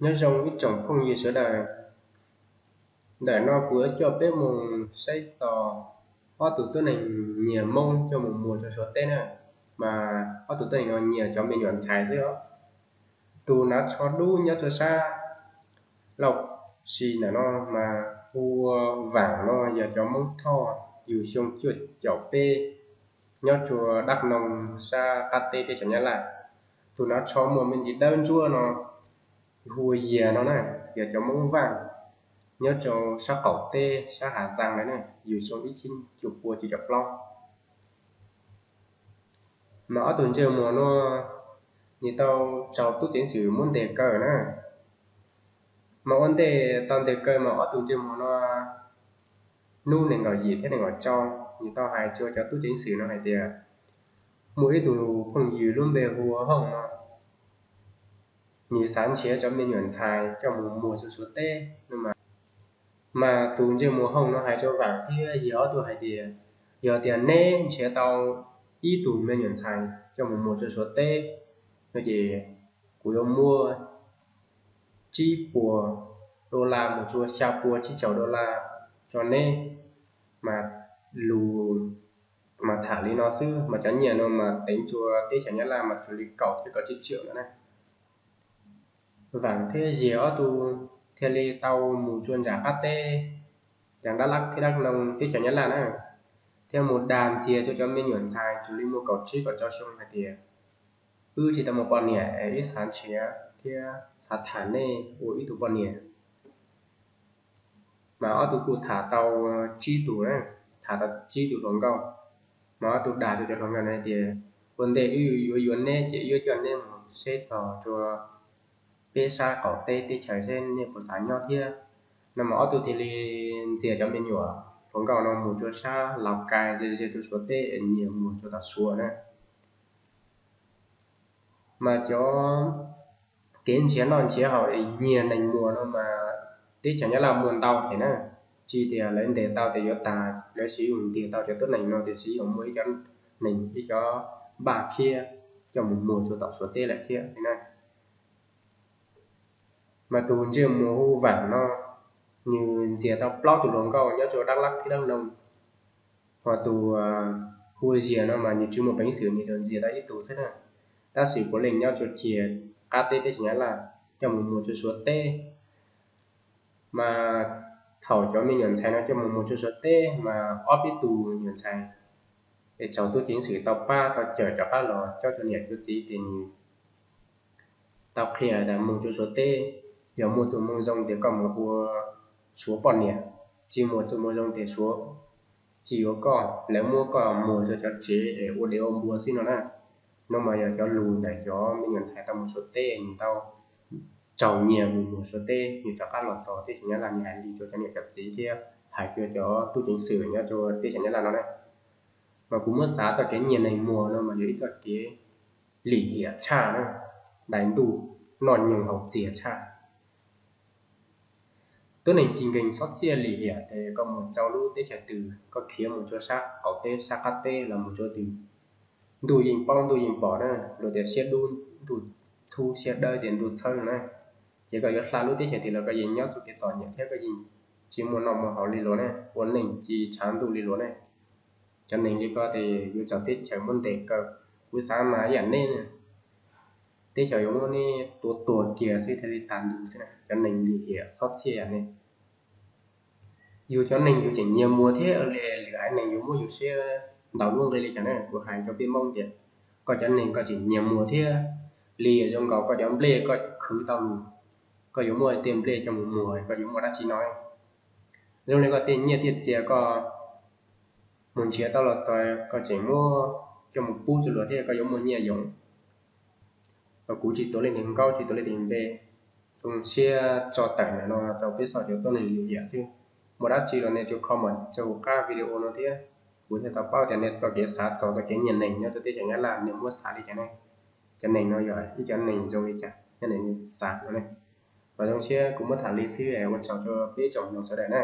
Nyob zoo ib tsoom phooj ywg sawv daws, ntawm no kuv yuav coj peb mus saib txog ob tug tuab neeg nyiag Hmoob coj mus muag rau Suav teb na, mas ob tug tuab neeg no nyiag cov me nyuam ntxhais xwb os. Tus hnav tsho dub nyob rau sab Lauj Sis ntawm no mas hu ua Vaam no yog cov Hmoob Thoj, yug xyoo cuaj caum peb, nyob rua Dab Noo sab qab teb teb chaws Nyab Laj. Tus hnav tsho muaj me ntsis dawb ntsuab no hu ua Yias no na, yog cov Hmoob Vaaj nyob rau sab qaum teb sab Hav Zaas lawm na, yug xyoo ib txhiab cuaj pua cuaj caum plaub. Mas ob tug ntsej muag no nws tau raug tub ceev xwm muab ntes kaw na. Mas ua ntej tau ntes kaw mas ob tug ntsej muag no hnub nees nkaum yim thiab nees nkaum rau, nws tau hais rua cov tub ceev xwm no hais tias muaj ib tug phooj ywg lub npe hu ua Hooj no, nws xav nrhiav cov me nyuam ntxhais coj mus muag rua Suav teb no. Mas tus ntsej muag Hooj no hais rua Vaam thiab Yias ob tug hais tias, yog tias neb nrhiav tau ib tug me nyuam ntxhais coj mus muag rua Suav teb no ces kuv yuav muab tsib puas dollar mus rua xya pua tsib caug dollar rua neb. Mas lus mas tham li no xwb, mas cov nyiaj no mas teev rua teb chaws Nyab Laj mas cuag li kaum thiab kaum tsib triệu no na. Vaam thiab Yias ob tug thiaj li tau mus rua nram qab teb, nram Dab Lab thiab Dab Noo teb chaws Nyab Laj na, thiab mus dag ntxias rua cov me nyuam ntxhais cuag li muaj kaum tsib kaum rau xyoo hais tias, wb tsis tau muaj poj niam es wb xav nrhiav thiab xav tham nej ua ib tug poj niam. Mas ob tug kuj tham tau tsib tug, tham tau tsib tug hluas nkauj. Mas ob tug dag rua cov hluas nkauj no hais tias, ua ntej wb yuav yuav neb ces wb yuav coj neb mus saib txog rua peb sab qaum teb teb chaws seb nej puas xav nyob thiab no. Mas ob tug thiaj li ntxias cov me nyuam hluas nkauj no mus rua sab Laus Kais ze ze rua Suav teb es nyiag mus rua tom Suav na. Mas cov kev nrhiav noj nrhiav haus es nyiag neeg muag no mas teb chaws Nyab Laj muaj ntau heev na. Tsis tias lawv ntes tau tes yuav tas, lawv siv ua ntiag tau cov tuab neeg no tiam sis yeej muaj ib cov neeg ib cov npaj khiab coj mus muag rua tom Suav teb lawm thiab na. Mas tus ntsej muag hu Vaam no, nws ntxias tau plaub tug hluas nkauj nyob rua Dab Lab thiab Dab Noo. Ho tus hu Yias no mas nws tsis muaj peev xwm, nws tsuas ntxias tau ib tug xwb na. Tab sis puav leej nyob rua ciag qab teb teb chaws Nyab Laj coj mus muag rua Suav teb. Mas thaum cov me nyuam ntxhais no coj mus muag rua Suav teb mas ob peb tug me nyuam ntxhais es raug tub ceev xwm tau pab tau cawm rov qab los coj rua niam rua txiv tes nws tau qhia tas mus rua Suav teb, yog muaj txuj moo zoo tes koj mus ua Suav poj niam, tsis muaj txuj moo zoo tes Suav tsis yuav koj, lawv muab koj muag rua cov tsev es ua dev ua npua xwb no na. No mas yog cov lus ntawm cov me nyuam ntxhais tau mus Suav teb, nws tau raug nyiag mus muag Suav teb, nws rov qab los txog teb chaws Nyab Laj nws hais li rua cov niam cov txiv thiab hais rua cov tub ceev xwm nyob rua teb chaws Nyab Laj no na. Mas kuv muab xav txog kev nyiag neeg muag no mas yog ib txoj kev lim hiam tshaj na, daim ntuj noj nyoog haus txias tshaj. Tuab neeg ci nkees xob txhiaj lim hiam tes koj mus rau lub teb chaws twg, koj khiav mus rua sab qaum teb sab qab teb los mus rua twg, ntuj yeej paub ntuj yeej pom na, luag tias siab dub ntuj txhub siab dawb tias ntuj txhawb no na. Ces koj yuav hla lub teb chaws twg los koj yeej nyob txoj kev txom nyem thiab koj yeej tsis muaj noj muaj haus li luag na, ua neej tsis tshav ntuj li luag na. Cov neeg li koj tes yuav raug teb chaws muab ntes kaw, kuv xav mas ib yam neb, teb chaws yuav muab neb tua tuag kiag xwb thiaj li tag ntug xwb na, cov neeg lim hiam xob txhiaj yam neb. Yus cov neeg yus tseem nyiag muag thiab li lwm haiv neeg yuav muab yus siab ntaus lub nqi li cas na. Kuv hais rau peb Hmoob tias koj cov neeg koj tseem nyiag muag thiab li zoo nkaus koj cov nplej koj khwv tau lus, koj yuav muaj tej nplej coj mus muag koj yuav muaj dab tsi no? Zoo li koj tej nyiaj tej txiaj koj mus nrhiav tau los txog koj tseem muab coj mus pub rau luag thiab koj yuav muaj nyiaj yoov. Kuv tsis tuav leej twg nkaub tsis tuav leej twg npe, zoo siab tso tawm ntawm no rau peb txhua cov tuab neeg lim hiam xwb. Muaj dab tsi los nej tsuas comment rau kuv qab video no thiab, kuv thiaj tau paub tias nej txoj kev xav txog txoj kev nyiag neeg nyob rau teb chaws Nyab Laj nej muab xav li cas ne? Cov neeg no yog ib cov neeg zoo li cas nyob nej xav no ne? Mas zoo siab kuv muab tham li xwb, ua tsaug rau peb tsoom mloog sawv daws na.